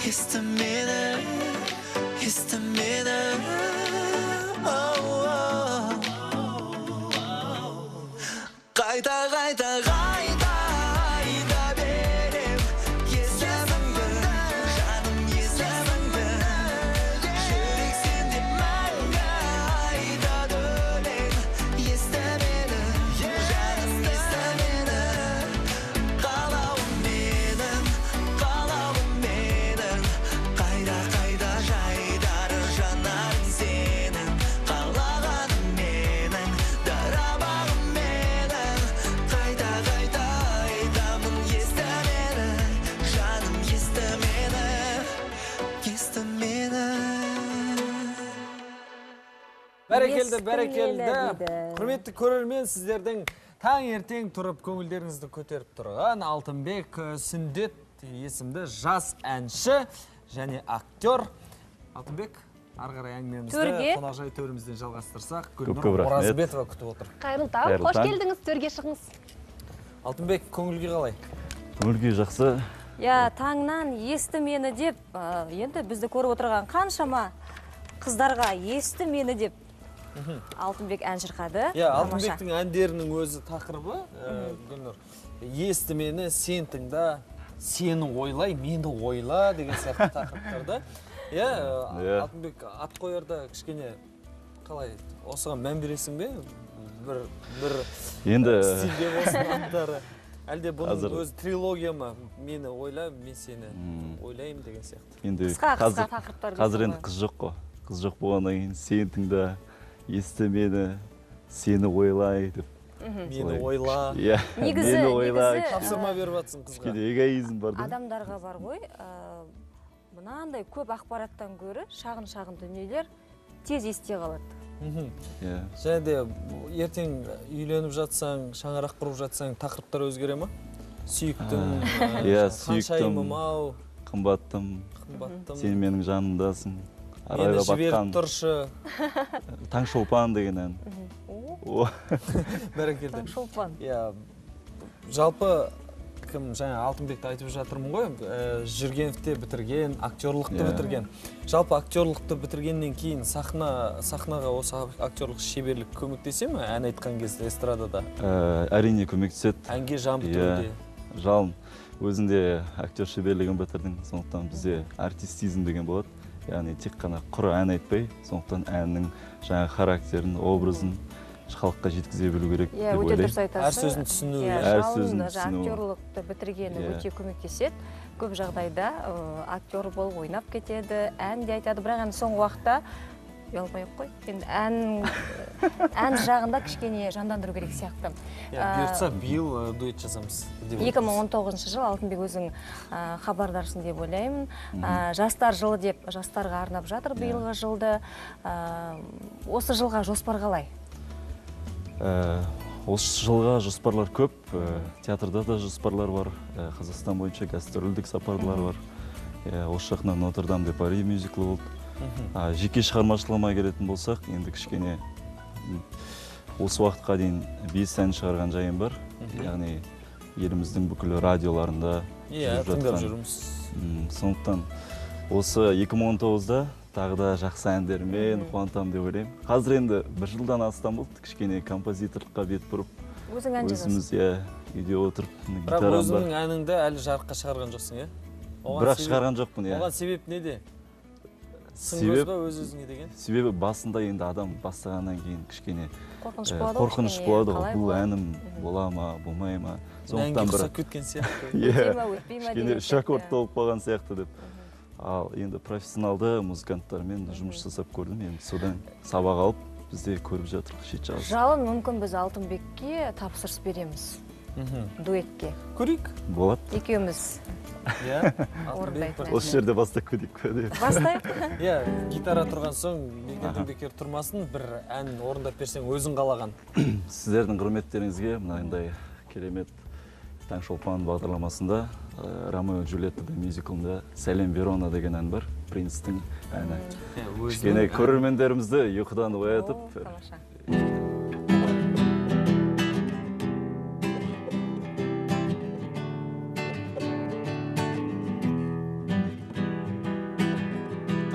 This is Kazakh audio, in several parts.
Есті мені, есті мені. Қайта, қайта, қайта айта берем есіміңді, жаным есіміңді. Жүрек сенде мәңгі айтады өлең. Есті мені, жаным есті мені. Қалауым менің, қалауым менің. Қайда, қайда жайдары жанарың сенің. Қалағаным менің, дара бағым менің. Қайта, қайта айтамын есті мені, жаным есті мені, есті мені. Бәрекелді, Есті бәрекелді. мені дейді. Құрметті көрермен, сіздердің таңертең тұрып көңілдеріңізді көтеріп тұрған Алтынбек Сүндет есімді жас әнші және актер. Алтынбек, ары қарай әңгімемізді Төрге. қонақжай төрімізден жалғастырсақ, Көп Гүлнұр көп рахмет. Оразбетова күтіп отыр. Қайырлы таң, Қайырлы қош таң. келдіңіз, төрге шығыңыз. Алтынбек, көңіл күй қалай? Көңіл күй жақсы. Я, таңнан есті мені деп, енді бізді көріп отырған қаншама қыздарға есті мені деп Алтынбек ән шырқады. Иә, Тамаша. Алтынбектің әндерінің өзі тақырыбы, Гүлнұр, есті мені, сен тыңда, сені ойлай, мені ойла деген сияқты тақырыптарда. Иә, Иә. Алтынбек, ат қоярда кішкене қалай, осыған мән бересің бе? Бір Енді стильде болсын аттары. Әлде бұның Қазір- өзі трилогия ма? Мені ойла, мен сені ойлаймын деген сияқты. Енді Қысқа, қазір қысқа тақырыптар қазір дейсің енді ғой. қыз жоқ қой. Қыз жоқ болғаннан кейін сен тыңда, есті мені, сені ойлай деп. Мені Солай. ойла. Иә, Негізі- мені ойла. негізі- Тапсырма беріп жатсың қызға. Кішкене эгоизм бар да. Адамдарға бар ғой, мынандай көп ақпараттан гөрі шағын-шағын дүниелер тез есте қалады. Иә. Және де ертең үйленіп жатсаң, шаңырақ құрып жатсаң, тақырыптар өзгере ма? Сүйіктім, Иә, сүйіктім. ханшайымым ау, Қымбаттым, қымбаттым. сен менің жанымдасың. Мені Арайлап жіберіп атқан тұршы. Таңшолпан деген ән. О. Бәрекелді. Таңшолпан. Иә, жалпы кім жаңа Алтынбекті айтып жатырмын ғой, Жүргеновте бітірген, актерлықты Иә. бітірген. Жалпы актерлықты бітіргеннен кейін сахнаға осы актерлық шеберлік көмектесе ме ән айтқан кезде эстрадада? Әрине көмектеседі. Әнге жан Иә. бітіруде. Жалын, өзінде актер шеберлігін бітірдің, сондықтан бізде артистизм деген болады. Яғни тек қана құр ән айтпай, сондықтан әннің жаңа характерін, образын халыққа жеткізе білу керек Иә, деп өте ойлаймын. дұрыс айтасың. Әр сөзін түсіну, Иә, иә. Әр жалын сөзін жаңа түсіну. актерлықты бітіргені Иә. өте көмектеседі. Көп жағдайда актер болып ойнап кетеді, ән де айтады, бірақ енді соңғы уақытта ұялмай ақ қой. Енді ән жағында кішкене жандандыру керек сияқты. Иә, бұйыртса биыл дуэт жазамыз деп Екі мың он тоғызыншы жыл Алтынбек өзің хабардарсың деп ойлаймын. Жастар жылы деп жастарға арнап жатыр биылғы жылды. Осы жылға жоспар қалай? Осы жылға жоспарлар көп. Театрда да жоспарлар бар. Қазақстан бойынша гастрольдік сапарлар бар. Осы жақында Нотр-Дам де Пари мюзиклі болды. Жеке шығармашылығыма келетін болсақ, енді кішкене осы уақытқа дейін 5 ән шығарған жайым бар. Яғни еліміздің бүкіл радиоларында Иә, жүріп тыңдап жатқан. жүрміз. Сондықтан осы екі мың он тоғызда тағы да жақсы әндермен қуантамын деп ойлаймын. Қазір енді бір жылдан астам болды, кішкене композиторлыққа бет бұрып, Өзің ән жазасың? өзіміз, иә, үйде отырып, Бірақ гитарам бар. өзіңнің әніңді әлі жарыққа шығарған жоқсың, иә? Бірақ шығарған жоқпын, иә. Оған себеп неде? Сын Себеп көз ба өз өзіңе деген? Себебі басында енді адам бастағаннан кейін кішкене, Қорқыныш болады ғой, қорқыныш кішкене, болады ғой. қалай Бұл болады? әнім бола ма, болмай ма? Әнге Сондықтан бір ұқсап кеткен сияқты. Иә, Өте ма, өтпей ма кішкене деген үш аккорд сияқты. толып қалған сияқты деп. Ал енді профессионалды музыканттармен жұмыс жасап көрдім, енді содан сабақ алып бізде көріп жатырмыз шет жағасын. Жалын, мүмкін біз Алтынбекке тапсырыс береміз. Дуэтке. Көрейік. Болады. Екеуміз. Иә, Алтынбек Орындайтын бір- ән. Осы жерде бастап кетейік пе деп. Бастайық. Иә, гитара тұрған соң бекерден бекер тұрмасын, бір ән орындап берсең өзің қалаған. Сіздердің құрметтеріңізге мынандай керемет Таңшолпан бағдарламасында Ромео и Джульетта мюзиклында Сәлем Верона деген ән бар, Принцтің әні. Иә, өзінің Кішкене әні. көрермендерімізді ұйқыдан оятып, О, тамаша.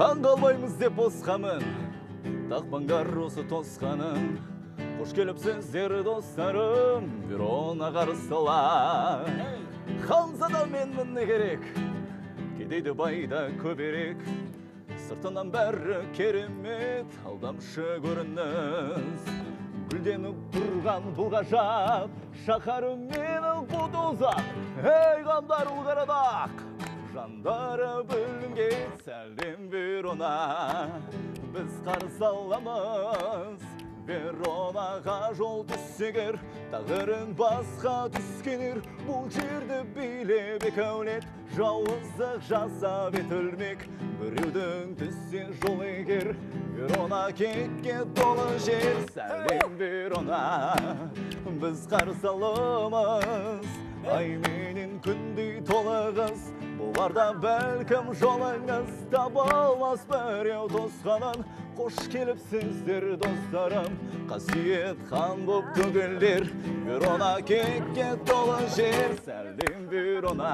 Таңғалмаймыз деп босқамын, тақпаңдар осы тосқанын. Қош келіпсіздер, достарым, Верона қарсыла. Ханзада менмін, не керек, кедейді байда көбірек. Сыртынан бәрі керемет, алдамшы көрініс. Гүлденіп тұрған бұл ғажап шаһарым менің, Кутузов. Ей, қандар Қарадақ, жандары бүлінген, сәлем, Верона! Біз қарсы аламыз. Веронаға жол түссегер, тағдырың басқа түскенер. Бұл жерді билеп екі әулет, жауыздық жасап етілмек. Біреудің түссе жол егер, Верона кекке толы жер. Сәлем, Верона! Біз қарсы аламыз. Ай менен күндей толы қыз бұларда, бәлкім, жолыңыз таба алмас біреу тосқанын. Қош келіпсіздер, достарым, қасиет хан боп төгілер. Верона кекке толы жер. Сәлем, Верона!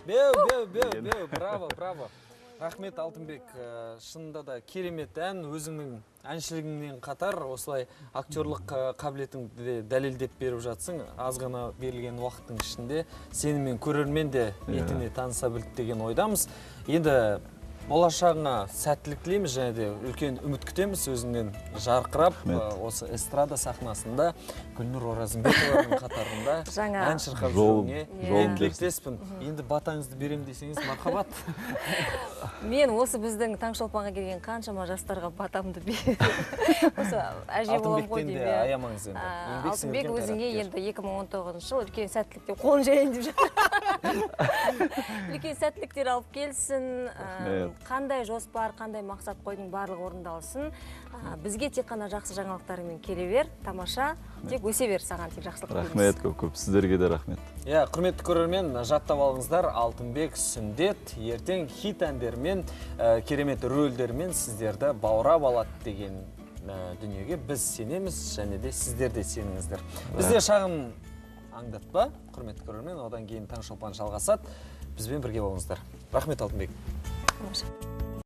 Беу, беу, беу, беу, браво, браво! Рахмет, Алтынбек. Шынында да керемет ән. Өзіңнің әншілігіңмен қатар осылай актерлық қабілетіңді де дәлелдеп беріп жатсың. Аз ғана берілген уақыттың ішінде сенімен көрермен де етене таныса білді деген ойдамыз. Енді болашағыңа сәттілік тілейміз және де үлкен үміт күтеміз өзіңнен жарқырап осы эстрада сахнасында Гүлнұр Оразымбетованың қатарында Жаңа ән шырқап Жолым- жүруіңе жолым тілектеспін. Енді батаңызды беремін десеңіз, мархабат. Мен осы біздің Таңшолпанға келген қаншама жастарға батамды беріп, осы әже боламын ғой Алтынбектен де деймін, иә. аямаңыз енді. Еңбек Алтынбек, сіңірген өзіңе қайраткер. енді 2019 жыл үлкен сәттілік деп қолын жайайын деп жатыр. Үлкен сәттіліктер алып келсін. Рахмет. Қандай жоспар, қандай мақсат қойдың, барлығы орындалсын. Бізге тек қана жақсы жаңалықтарыңмен келе бер, тамаша, тек өсе бер, саған тек жақсылық тілейміз. Рахмет көп көп, сіздерге де рахмет. Иә, құрметті көрермен, жаттап алыңыздар: Алтынбек Сүндет ертең хит әндермен, керемет рөлдермен сіздерді баурап алады деген дүниеге біз сенеміз және де сіздер де сеніңіздер. Бізде шағын аңдатпа, құрметті көрермен, одан кейін Таңшолпан жалғасады. Бізбен бірге болыңыздар. Рахмет, Алтынбек. Тамаша.